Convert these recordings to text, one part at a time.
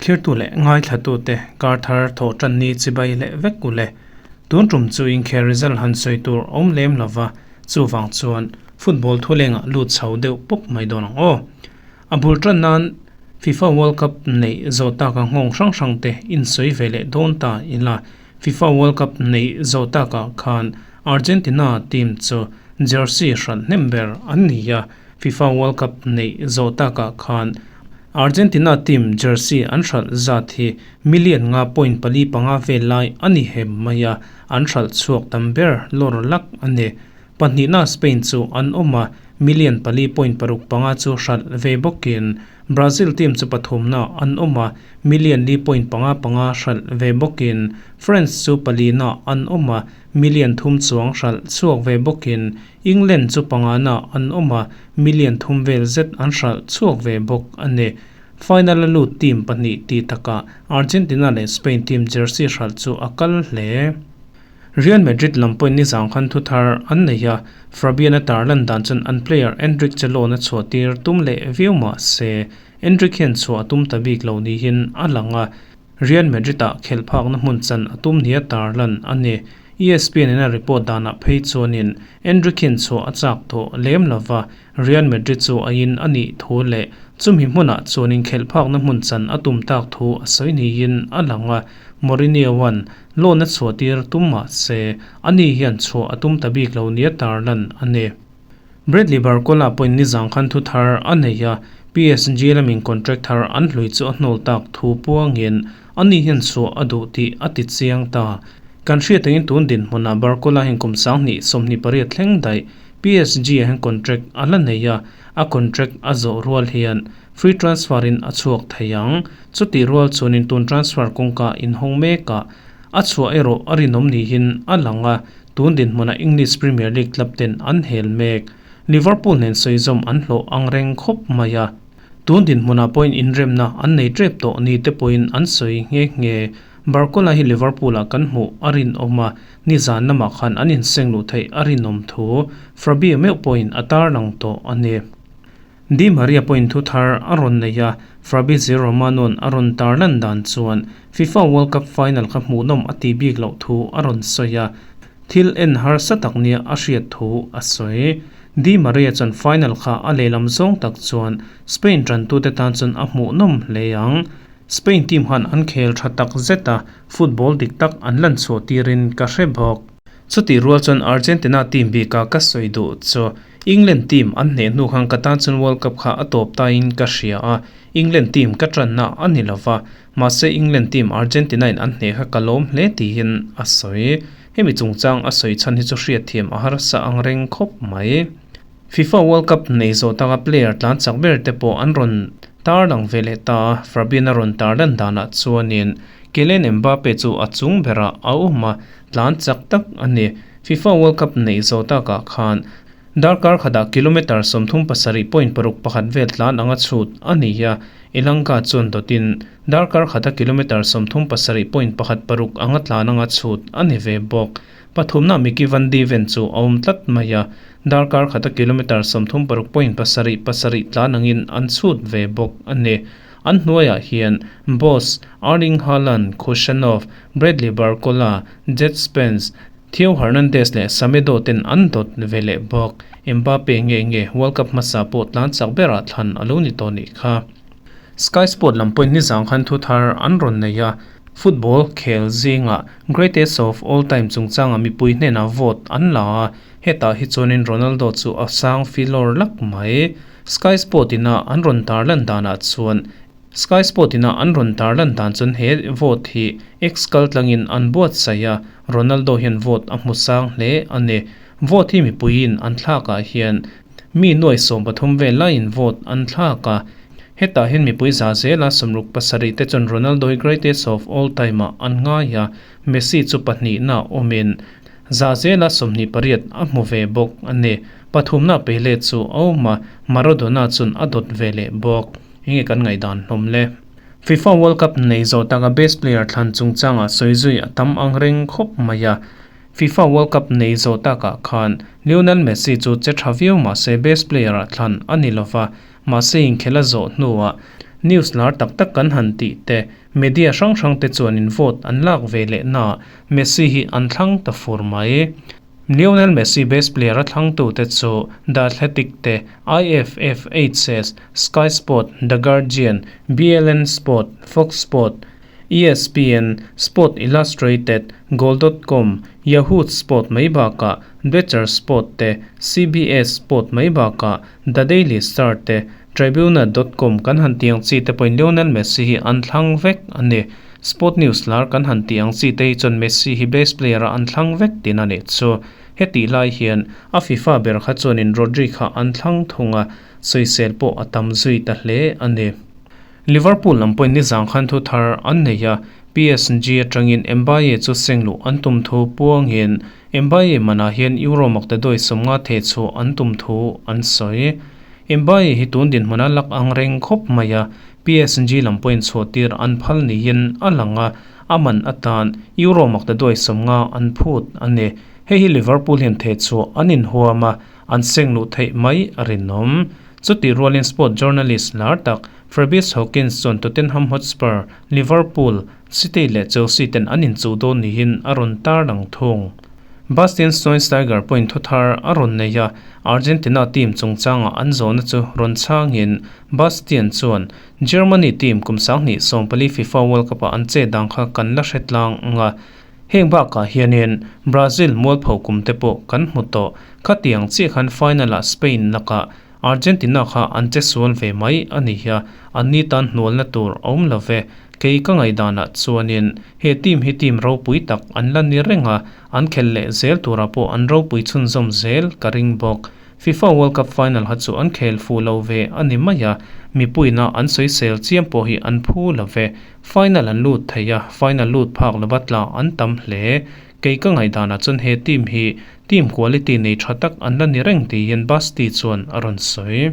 Thlirtu leh ngaithlatute kar thar thawh tan ni chibai leh vek u le. Tun tum chu inkhel result han sawi tur awm lem lova, chuvang chuan football thulengah lut chho deuh pawp mai dawn ang aw. A bul tan nan FIFA World Cup neih zawh taka nghawng hrang hrang te insawi ve leh dawn ta ila. FIFA World Cup neih zawh takah khan Argentina team chu jersey hralh hnem ber an ni a, FIFA World Cup neih zawh takah khan Argentina team jersey an hralh zat hi million nga point pali panga vel lai a ni hem mai a, an hralh chhuak tam ber lawr lak a ni. Pahnihna Spain chu an awm a, million pali point paruk panga chu hralh ve bawkin Brazil team chu pathumna an awm a, million li point panga panga hralh ve bawkin France chu palina an awm a, million thum chuang hralh chhuak ve bawkin England chu pangana an awm a, million thum vel zet an hralh chhuak ve bawk a ni. Final a lut team pahnih tih takah Argentina leh Spain team jersey hralh chu a kal hle. Real Madrid lam pawhin nizang khan thu thar an nei a, Fabian-a tarlan dan chuan an player Endrick che loan a chhuah tir tum leh viau mah se, Endrick hian chhuah a tum ta bik lo niin a lang a, Real Madrid-ah khelh phakna hmun chan a tum nia tarlan a ni. ESPN in a report danah phei chuanin Endrick hian chhuah a chak tawh lem lova, Real Madrid chu a in a nih thu leh chumi hmunah chuanin khelh phakna hmun chan a tum tak thu a sawi niin a lang a, Mourinho-a'n Loan a chhuah tir tum mah se, ani hian chhuah a tum ta bik lo nia tarlan a ni. Bradley Barcola pawhin nizang khan thu thar a nei a, PSG lamin contract thar an hlui chu a hnawl tak thu puangin ani hian chhuah a duh tih a ti chiang ta. Kan hriat angin tun dinhmunah Barcola hian kum 2028 thleng daih PSG ah hian contract a la nei a, a contract a zawh rual hian free transfer in a chhuak thei ang. Chutih rual chuanin tun transfer kawngka inhawng mekah a chhuah erawh a rinawm niin a lang a, tun dinhmunah English Premier League club ten an hel mek. Liverpool nen sawizawm an hlawh ang reng khawp mai a, tun dinhmunah pawhin inremna an nei tep tawh ni te pawhin an sawi nghe nghe. Barcola hi Liverpool-ah kan hmuh a rinawm a, nizan lamah khan an inseng luh theih a rinawm thu Fabio meuh pawhin a tarlang tawh a ni. Di Maria pawhin thu thar a rawn nei a, Fabrizio Romano-a'n a rawn tarlan dan chuan FIFA World Cup final kha hmuhnawm a ti bik loh thu a rawn sawi a, thil en harsa tak nia a hriat thu a sawi. Di Maria chuan final kha a lehlam zawng tak chuan Spain tantute tan chuan a hmuhnawm hle ang. Spain team khan an khel tha tak zet a, football dik tak an lan chhuah tirin ka hre bawk. Chutih rual chuan Argentina team bika ka sawi duh chu England team an hneh hnu khan ka tan chuan World Cup kha a tawp tain ka hria a, England team ka tanna a ni lova, mahse England team Argentina in an hneh kha ka lawm hle tiin a sawi. Hemi chungchang a sawi chhan hi chu hriatthiam a harsa ang reng khawp mai. FIFA World Cup nei zawh taka player tlan chak ber te pawh an rawn tarlang ve leh ta a, Fabian a rawn tarlan danah chuanin Kylian Mbappe chu a chung berah a awm a, tlan chak tak a ni. FIFA World Cup neih zawh takah khan darkar khatah kilometre 37.61 vel tlan anga chhut a ni a, Elanga chuan dawtin darkar khata kilometre 37.16 anga tlan anga chhut a ni ve bawk. Pathumna Micky van de Ven chu a awm tlat mai a, darkar khata kilometre 36.77 tlan angin an chhut ve bawk a ni. An hnuaiah hian Boss, Erling Haaland, Khusanov, Bradley Barcola, Djed Spence, Theo Hernandez leh Semedo ten an dawt ve leh bawk. Mbappe nge nge World Cup hmasa pawh tlan chak berah thlan a lo ni tawh nih kha. Sky Sport lam pawhin nizang khan thu thar an rawn nei a, football khel zingah Greatest of All Time chungchanga mipui hnenah vote an la a, hetah hi chuanin Ronaldo chu a sang filawr lak mai. Sky Sport ina an rawn tarlan danah chuan Sky Sport ina an rawn tarlan dan chuan he vote hi X kal tlangin an buatsaih a, Ronaldo hian vote a hmu sang hle a ni. Vote hi mipuiin an thlakah hian mi nuai 13 vel laiin vote an thlak a, hetah hian mipui za zela 67 te chuan Ronaldo hi greatest of all time ah an ngai a, Messi chu pahnihna awmin Za zela 28 a hmu ve bawk a ni. Pathumna Pele chu a awm a, Maradona chuan a dawt ve leh bawk. Enge kan ngaihdan hlawm le? FIFA World Cup nei zawh taka best player thlan chungchangah sawi zui a tam ang reng khawp mai a. FIFA World Cup nei zawh takah khan Lionel Messi chu che tha viau mah se best player ah thlan a ni lova, mahse inkhel a zawh hnuah News lar tak tak kan han tih te, media hrang hrang te chuanin vote an lak ve leh naah Messi hi an thlang ta fur mai. Lionel Messi best player a thlangtute chu The Athletic te, IFFHS, Sky Sport, The Guardian, BLN Sport, Fox Sport, ESPN, Sport Illustrated, Goal dot com, Yahoo Sport mai bakah Bleacher Sport te, CBS Sport mai bakah The Daily Star te, Tribuna dot com kan han tih ang chi te pawhin Lionel Messi hi an thlang vek a ni. Sport news lar kan han tih ang chi te hi chuan Messi hi best player a an thlang vek tin a nih chu. Hetih lai hian a FIFA ber kha chuanin Rodri kha an thlang thung a, sawisel pawh a tam zui ta hle a ni. Liverpool lam pawhin nizang khan thu thar an nei a, PSG atangin Mbaye chu sengluh an tum thu puangin Mbaye manah hian Euro maktaduai 50 theh chhuah an tum thu an sawi. Mbaye hi tun dinhmuna lak ang reng khawp mai a, PSG lam pawhin chhuahtir an phal niin a lang a, a man atan Euro maktaduai 50 an phut a ni. Hei hi Liverpool hian theh chhuah an inhuam a, an seng luh theih mai a rinawm. Chutih rualin sport journalist lar tak Fabrice Hawkins chuan Tottenham Hotspur, Liverpool, City leh Chelsea ten an inchuh dawn niin a rawn tarlang thung. Bastian Schweinsteiger pawhin thuthar a rawn nei a, Argentina team chungchanga an zawhna chu rawn chhangin Bastian chuan, Germany team kum 2014 FIFA World Cup-ah an che dang kha kan la hre tlang ang a, heng bakah hianin Brazil mualpho kum te pawh kan hmu tawh. Khatiang chiah khan final-ah Spain lakah Argentina kha an che sual ve mai a ni a, anni tan hnualna tur a awm lo ve. Kei ka ngaihdanah chuanin he team hi team ropui tak an la ni reng a, an khelh leh zel turah pawh an ropui chhunzawm zel ka ring bawk. FIFA World Cup final kha chu an khel fuh lo ve a ni mai a, mipuina an sawisel chiam pawh hi an phu lo ve. Final an lut thei a, final lut phak lova tla an tam hle. Kei ka ngaihdanah chuan he team hi team quality nei tha tak an la ni reng tiin Basti chuan a rawn sawi.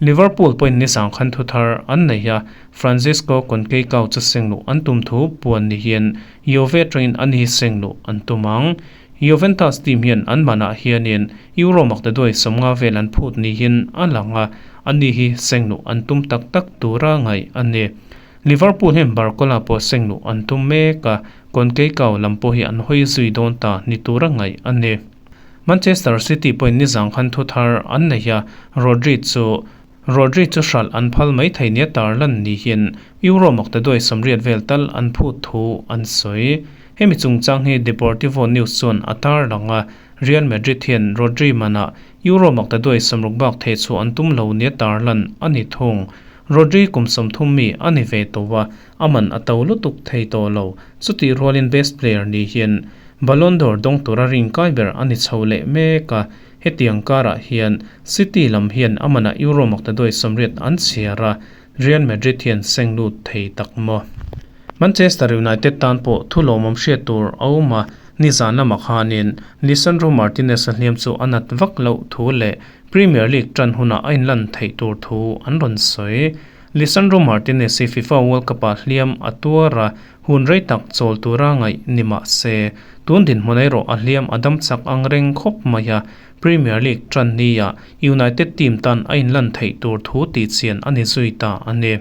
Liverpool pawhin nizang khan thu thar an nei a, Francisco Conceicao chu sengluh an tum thu puan ni hian Juve atangin a ni sengluh an tum ang. Juventus team hian an manah hianin Euro maktaduai 50 vel an phut niin a lang a, ani hi sengluh an tum tak tak tura ngaih a ni. Liverpool hian Barcola pawh sengluh an tum mek a, Conceicao lam pawh hi an hawi zui dawn ta ni tura ngaih a ni. Manchester City pawhin nizang khan thu thar an nei a, Rodri chu Rodri chu hralh an phal mai thei nia tarlan ni hian Euro maktaduai 80 vel tal an phut thu an sawi. Hemi chungchang hi Deportivo News chuan a tarlang a, Real Madrid hian Rodri manah Euro maktaduai 60 bak theh chhuah an tum lo nia tarlan a ni thung. Rodri kum 30 mi a ni ve tawh a, a man a to lutuk thei tawh lo. Chutih rualin best player ni hian Ballon d'Or dawng tura ring kai ber a ni chho leh mek a, hetiang karah hian City lam hian a manah Euro maktaduai 80 an chhiar a, Real Madrid hian seng lut thei tak maw? Manchester United tan pawh thu lawmawm hriat tur a awm a, nizan lamah khanin Lisandro Martinez-a hliam chu a nat vak loh thu leh Premier League tan hunah a inlan theih tur thu an rawn sawi. Lisandro Martinez hi FIFA World Cup-ah hliam a tuar a, hun rei tak chawl tura ngaih ni mah se, tun dinhmun erawh a hliam a dam chak ang reng khawp mai a, Premier League tan nia United team tan a inlan theih tur thu tihchian a ni zui ta a ni.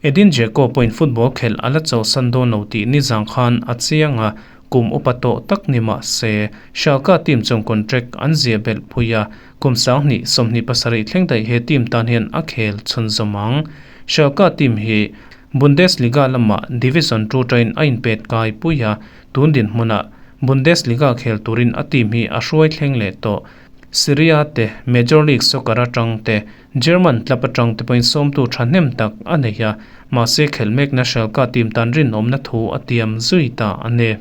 Edin Dzeko pawhin football khelh a la chawlhsan dawn lo tih nizang khan a chiang a, kum upa tawh tak ni mah se, Schalke team chuan contract an ziah belh phui a, kum 2027 thleng daih he team tan hian a khel chhunzawm ang. Schalke team hi Bundesliga lamah Division 2 tain a inpet kai pui a, tun dinhmunah Bundesliga khel turin a team hi a hruai thleng leh tawh. Serie A te, Major League Soccer atang te, German club atang te pawhin sawmtu thahnem tak a nei a, mahse khelh mekna Schalke team tan rinawmna thu a tiam zui ta a ni.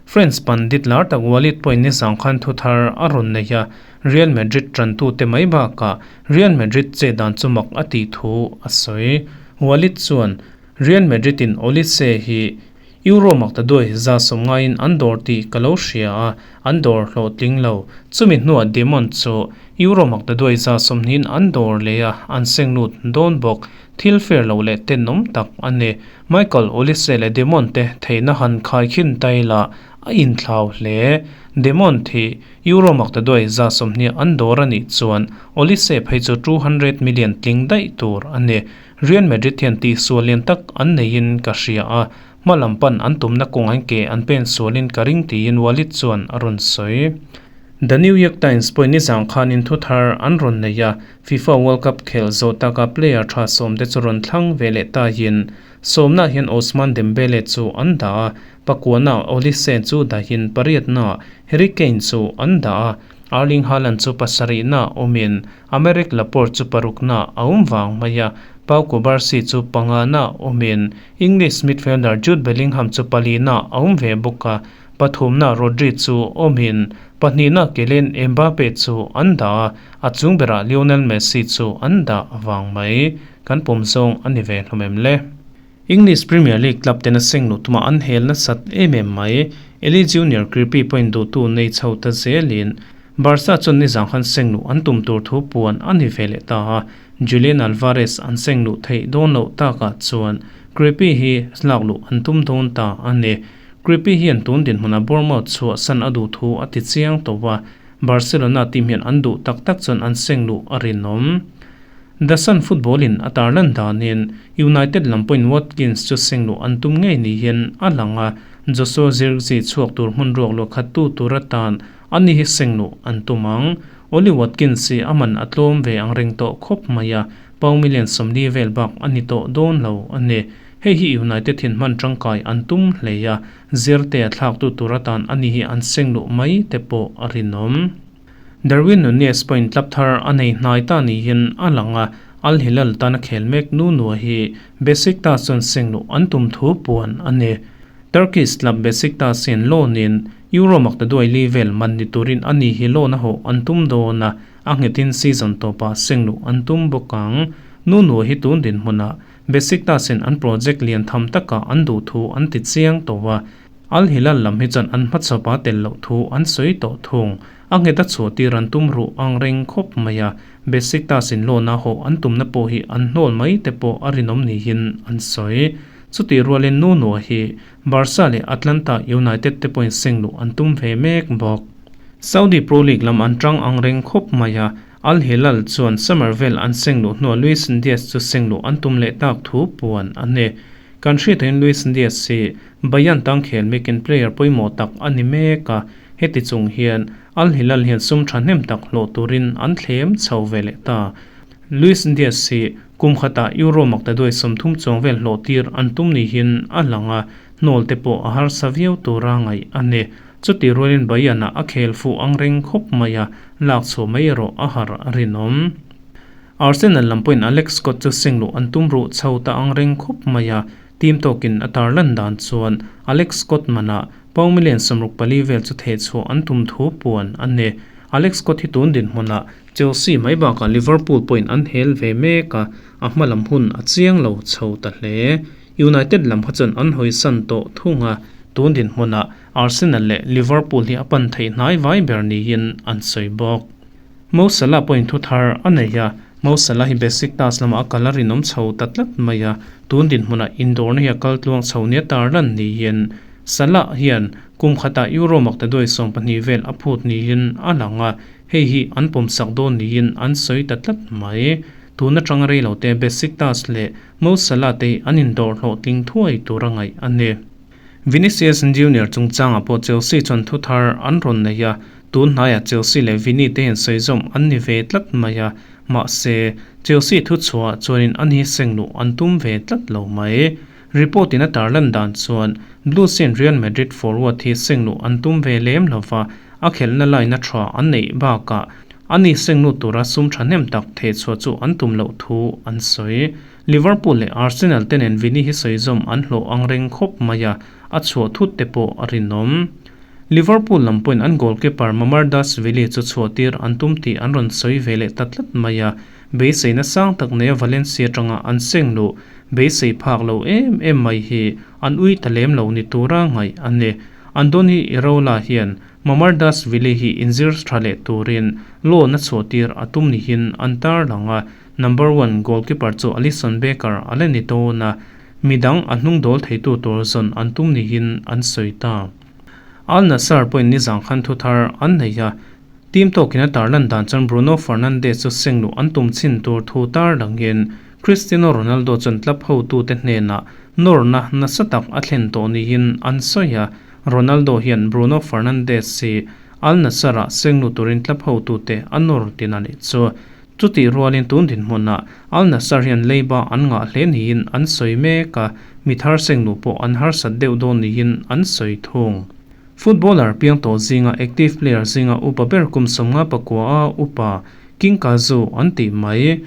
French pandit lar tak Walid pawhin nizang khan thu thar a rawn nei a, Real Madrid tantute mai bakah Real Madrid che dan chu mak a tih thu a sawi. Walid chuan, Real Madrid in Olise hi Euro maktaduai 150 in an dawr tih ka lo hria a, an dawr hlawhtling lo. Chumi hnuah Demon chu Euro maktaduai 120 in an dawr leh a, an seng lut dawn bawk. Thil fair lo leh tenawm tak a ni. Michael Olise leh Demon te theihna han khaikhin ta ila. a inthlau hle. Demon hi Euro maktaduai 120 an dawr a nih chuan Olise phei chu 200 million tling daih tur a ni. Real Madrid hian tihsual lian tak an neiin ka hria a, hma lam pan an tumna kawng an ke an pen sualin ka ring tiin Walid chuan a rawn sawi. The New York Times pawhin nizang khanin thu thar an rawn nei a, FIFA World Cup khelh zawh taka player tha sawmte chu rawn thlang ve leh tahin sawmnaah hian Ousmane Dembele chu an dah a, pakuanaah Olise chu dahin pariatnaah Harry Kane chu an dah a, Erling Haaland chu pasarihnaah awmin Aymeric Laporte chu paruknaah a awm vang mai a, Pau Cubarsi chu panganaah awmin English midfielder Jude Bellingham chu palinaah a awm ve bawk a, Pathumna Rodri chu awmin pahnihna Kylian Mbappe chu an dah a, a chung berah Lionel Messi chu an dah vang mai. Kan pawm zawng a ni ve hlawm em le? English Premier League club tena seng luh tuma an hel nasat em em mai. Eli Junior Kroupi pawhin duhtu nei chho ta zelin Barca chuan nizang khan seng luh an tum tur thu puan a ni ve leh ta a, Julian Alvarez an seng luh theih dawn loh takah chuan Kroupi hi lak luh an tum dawn ta a ni. Kroupi hian tun dinhmunah Bournemouth chhuah san a duh thu a ti chiang tawh a, Barcelona team hian an duh tak tak chuan an seng luh a rinawm. The Sun football in a tarlan danin United lam pawhin Watkins chu seng luh an tum ngei ni hian a lang a, Joshua Zirkzee chhuak tur hmun ruak luah khat tu tur atan ani hi seng luh an tum ang. Ollie Watkins hi a man a tlawm ve ang reng tawh khawp mai a, pound million 40 vel bak a ni tawh dawn lo a ni. Hei hi United hian hman tangkai an tum hlei a, zirte a thlaktu tur atan ani hi an seng luh mai te pawh a rinawm. Darwin Nunez pawhin club thar a nei hnai ta niin a lang a, Al Hilal tana khel mek nu nua hi Besiktas chuan seng luh an tum thu puan a ni. Turkish club Besiktas hian loan-in Euro maktaduai li vel man ni turin ani hi loan a hawh an tum dawn a, a nghetin season tawpah seng luh an tum bawk ang. Nu nua hi tun dinhmunah Besiktas-in an project lian tham takah an duh thu an ti chiang tawh a, Al Hilal lam hi chuan an hmachhawpa tel loh thu an sawi tawh thung. A nghet a chhuah tir an tum ruh ang reng khawp mai a, Besiktas-in loan-a hawh an tumna pawh hi an hnawl mai te pawh a rinawm niin an sawi. Chutih rualin Nuno hi Barca leh Atlanta United te pawhin seng luh an tum ve mek bawk. Saudi Pro League lam an tang ang reng khawp mai a, Al Hilal chuan summer vel an seng luh hnuah Luis Diaz chu seng luh an tum leh tak thu puan a ni. Kan hriatawhin Luis Diaz hi Bayern tang khel mekin player pawimawh tak a ni mek a, heti chung hian Al Hilal hian sum thahnem tak hlawh turin an thlem chho ve leh ta. Luis Diaz hi kum khatah Euro maktaduai 30 chuang vel hlawh tir an tum nihin a lang a, hnawl te pawh a harsa viau tura ngaih a ni. Chutih rualin Bayern-ah a khel fuh ang reng khawp mai a, lak chhuah mai erawh a har a rinawm. Arsenal lam pawhin Alex Scott chu seng luh an tum ruh chho ta ang reng khawp mai a, team tawkin a tarlan dan chuan Alex Scott manah pound million 64 vel chu theh chhuah an tum thu puan a ni. Alex Scott hi tun dinhmunah Chelsea mai bakah Liverpool pawhin an hel ve mek a, a hma lam hun a chiang lo chho ta hle. United lam kha chuan an hawisan tawh thung a, tun dinhmunah Arsenal leh Liverpool hi a pan theih hnai vai ber niin an sawi bawk. Mo Salah pawhin thu thar a nei a, Mo Salah hi Besiktas lamah a kal a rinawm chho ta tlat mai a, tun dinhmunah indawrna hi a kal tluang chho nia tarlan niin Salah hian kum khatah Euro maktaduai 12 vel a phut niin a lang a, hei hi an pawmsak dawn niin an sawi ta tlat mai. Tun atanga rei lo te Besiktas leh Mo Salah te hi an indawr hlawhtling thuai tur a ngaih a ni. Vinicius Junior chungchangah pawh Chelsea chuan thu thar an rawn nei a, tun hnaiah Chelsea leh Vini te hian sawizawm an ni ve tlat mai a, mahse, Chelsea thu chhuahah chuanin an hi seng luh an tum ve tlat lo mai. Report in a tarlan dan chuan Blues hian Real Madrid forward hi seng luh an tum ve lem lo va, a khelhna line a tha an neih bakah ani seng lut tura sum thahnem tak thehchhuah chu an tum loh thu an sawi. Liverpool leh Arsenal te nen Vini hi sawizawm an hlawh ang reng khawp mai a, a chhuah thut te pawh a rinawm. Liverpool lam pawhin an goalkeeper Mamardashvili chu chhuah tir an tum tih an rawn sawi ve leh ta tlat mai a, beiseina sang tak neia Valencia atanga an seng luh beisei phak lo em em mai hi an ui ta lem lo ni tura ngaih a ni. Andoni Iraola hian Mamardashvili hi inzir tha leh turin loan a chhuah tir a tum nihin an tarlang a, Number one goalkeeper chu Alisson Becker a la ni dawn a, midang a hnung dawl theitu tur zawn an tum niin an sawi ta. Al Nassr pawhin nizan khan thu thar an nei a, team tawkin a tarlan dan chuan Bruno Fernandes chu sengluh an tum chhin tur thu tarlangin Cristiano Ronaldo chuan club hotute hnenah nawrna nasa tak a thlen tawh niin an sawi a, Ronaldo hian Bruno Fernandes hi Al Nassr-ah sengluh turin club hotute a nawr tin a nih chu. Chutih rualin tun dinhmunah Al Nassr hian leiba an ngah hle niin an sawi mek a, mi thar sengluh pawh an harsat deuh dawn niin an sawi thung. Footballer piang tawh zinga active player zinga upa ber kum 59 a upa King Kazu an tih mai.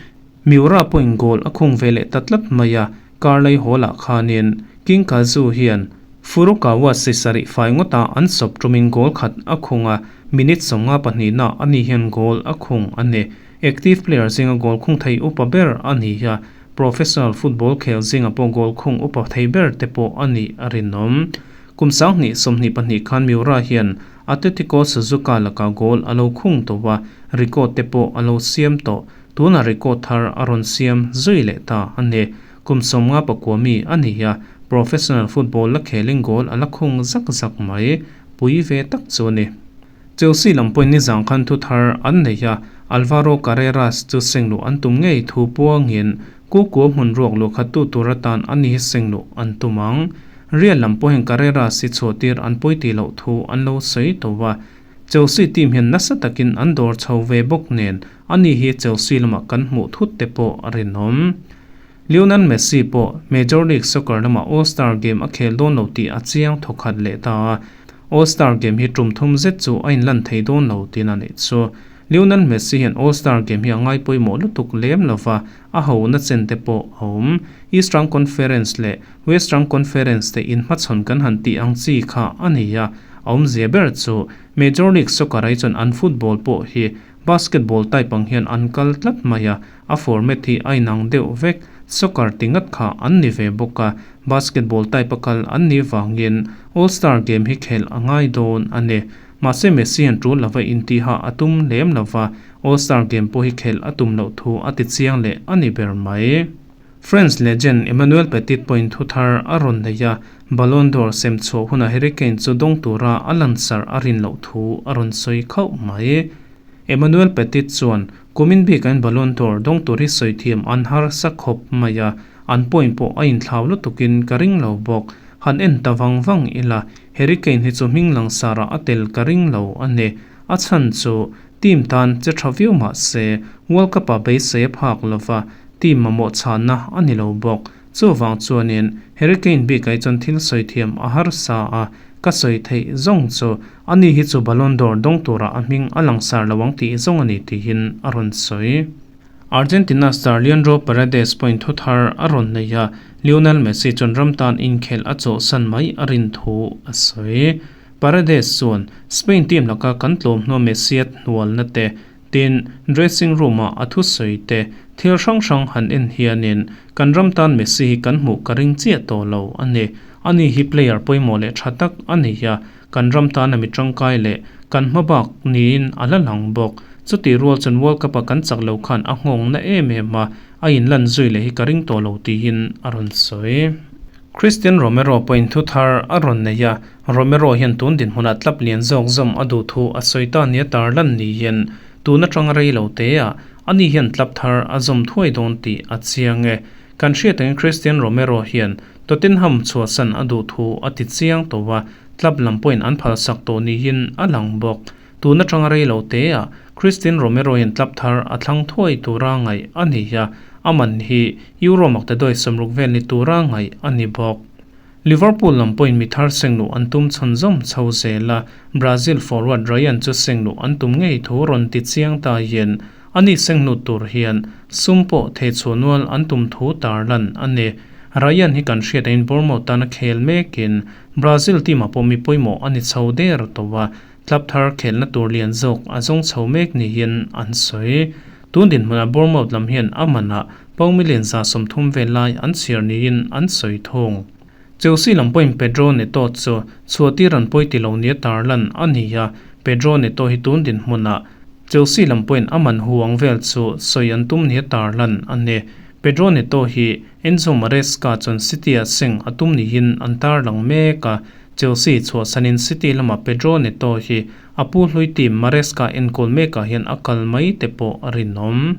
Miura pawhin goal a khung ve leh ta tlat mai a, Karlai Hall-ah khanin King Kazu hian Furukawa si sarih fai ngawta an sawp tumin goal khat a khung a, minute 52 na ani hian goal a khung a ni. Active player zinga goal khung thei upa ber a ni a, professional football khel zinga pawh goal khung upa thei ber te pawh a nih a rinawm. Kum 2022 khan Miura hian Atletico Suzuka laka goal a lo khung tawh a, record te pawh a lo siam tawh. Tuna record thar a rawn siam zui leh ta a ni. Kum 59 mi a ni a, professional football la khelin goal a la khung zak zak mai, pui ve tak chu a ni. Chelsea lam pawhin nizan khan thu thar an nei a, Alvaro Carreras chu sengluh an tum ngei thu puangin Kukua hmun ruak luh khat tu tur atan a ni hi sengluh an tum ang. Real lam pawhin Carreras hi chhuahtir an pawi tih loh thu an lo sawi tawh a, Chelsea team hian nasa takin an dawr chho ve bawk nen ani hi Chelsea lamah kan hmuh thut te pawh a rinawm. Lionel Messi pawh Major League Soccer lamah All-Star Game a khel dawn lo tih a chiang thawkhat leh ta a, All-Star Game hi tum thum zet chu a inlan thei dawn lo tiin a nih chu. Lionel Messi hian All-Star Game hi a ngai pawimawh lutuk lem lova, a ho na chen te pawh a awm. Eastern Conference leh Western Conference te inhmachhawn kan han tih ang chi kha a ni a, a awmzia ber chu Major League Soccer ai chuan an football pawh hi basketball type ang hian an kal tlat mai a, a format hi a inang deuh vek. Soccer ti ngat kha an ni ve bawk a, basketball type a kal an nih vangin All-Star Game hi khelh a ngai dawn a ni. Mahse Messi hian tul lova intiha a tum lem lova, All-Star Game pawh hi khelh a tum loh thu a ti chiang leh a ni ber mai. France legend Emmanuel Petit pawhin thu thar a rawn nei a, Ballon d'Or sem chhuah hunah Harry Kane chu dawng tura a lansarh a rin loh thu a rawn sawi khauh mai. Emmanuel Petit chuan, Kumin bikain Ballon d'Or dawng tur hi sawi thiam an harsa khawp mai a, an point pawh a inthlau lutukin ka ring lo bawk. Han en ta vang vang ila, Harry Kane hi chu hming langsarah a tel ka ring lo a ni. A chhan chu team tan che tha viau mah se, World Cup-ah beisei a phak lova, team mamawh chhanna a ni lo bawk. Chuvang chuanin Harry Kane bikah hi chuan thil sawi thiam a harsa a, ka sawi theih zawng chu ani hi chu Ballon d'Or dawng turah a hming a langsar lo ang tih zawng a ni tiin a rawn sawi. Argentina star Leandro Paredes pawhin thu thar a rawn nei a, Lionel Messi chuan ram tan inkhelh a chawhsan mai a rin thu a sawi. Paredes chuan, Spain team laka kan tlawm hnuah Messi a hnualna te, tin, dressing room-ah a thusawi te, thil hrang hrang han en hianin kan ram tan Messi hi kan hmuh ka ring chiah tawh lo a ni. Ani hi player pawimawh leh tha tak a ni a, kan ram tana mi tangkai leh kan hma bak niin a la lang bawk. Chutih rual chuan World Cup-a kan chak lo khan a nghawng na em em a, a inlan zui leh hi ka ring tawh lo tiin a rawn sawi. Cristian Romero pawhin thu thar a rawn nei a, Romero hian tun dinhmunah tlap lian zawk zawm a duh thu a sawi ta nia tarlan niin tun atanga rei lo te ah ani hian tlap thar a zawm thuai dawn tih a chiang e. Kan hriat angin Cristian Romero hian Tottenham chhuahsan a duh thu a ti chiang tawh a, tlap lam pawhin an phalsak tawh niin a lang bawk. Tun atanga rei lo te ah Cristian Romero hian tlap thar a thlang thuai tura ngaih a ni a, a man hi Euro maktaduai 60 vel ni tura ngaih a ni bawk. Liverpool lam pawhin mi thar sengluh an tum chhunzawm chho zel a, Brazil forward Rayan chu sengluh an tum ngei thu rawn ti chiang ta hian ani senglut tur hian sum pawh theichhuah nual an tum thu tarlan a ni. Rayan hi kan hriat angin Bournemouth tana khel mekin Brazil team ah pawh mi pawimawh a ni chho der tawh a, club thar khelna tur lian zawk a zawng chho mek niin an sawi. Tun dinhmunah Bournemouth lam hian a manah pound million 130 vel lai an chhiar niin an sawi thung. Chelsea lam pawhin Pedro Neto chu chhuahtir an pawi ti lo nia tarlan a ni a, Pedro Neto hi tun dinhmunah Chelsea lam pawhin a man hu ang vel chu sawi an tum nia tarlan a ni. Pedro Neto hi Enzo Maresca chuan City-ah seng a tum niin an tarlang mek a. Chelsea chhuahsanin City lama Pedro Neto hi a pu hlui team Maresca enkawl mekah hian a kal mai te pawh a rinawm.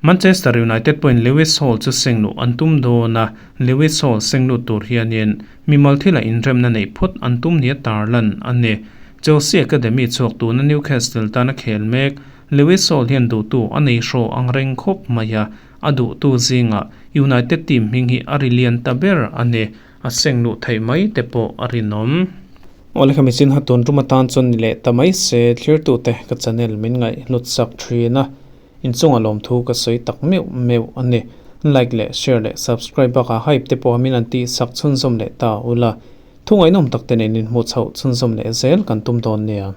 Manchester United pawhin Lewis Hall chu seng luh an tum dawn a, Lewis Hall seng lut tur hianin mimal thila inremna neih phawt an tum nia tarlan a ni. Chelsea Academy chhuak tuna Newcastle tana khel mek Lewis Hall hian duhtu a nei hraw ang reng khawp mai a, a duhtu zingah United team hming hi a ri lian ta ber a ni. A seng luh theih mai te pawh a rinawm. Awle kha michin ha tun tum atan chuan ni leh ta mai se thlirtute ka channel min ngaih hlut sak thin a, inchunga lawmthu ka sawi tak meuh meuh a ni. Like leh share leh subscribe bakah hype te pawh min an tih sak chhunzawm leh ta ula. Thu ngaihnawm tak te nen inhmuh chhoh chhunzawm leh zel kan tum dawn nia.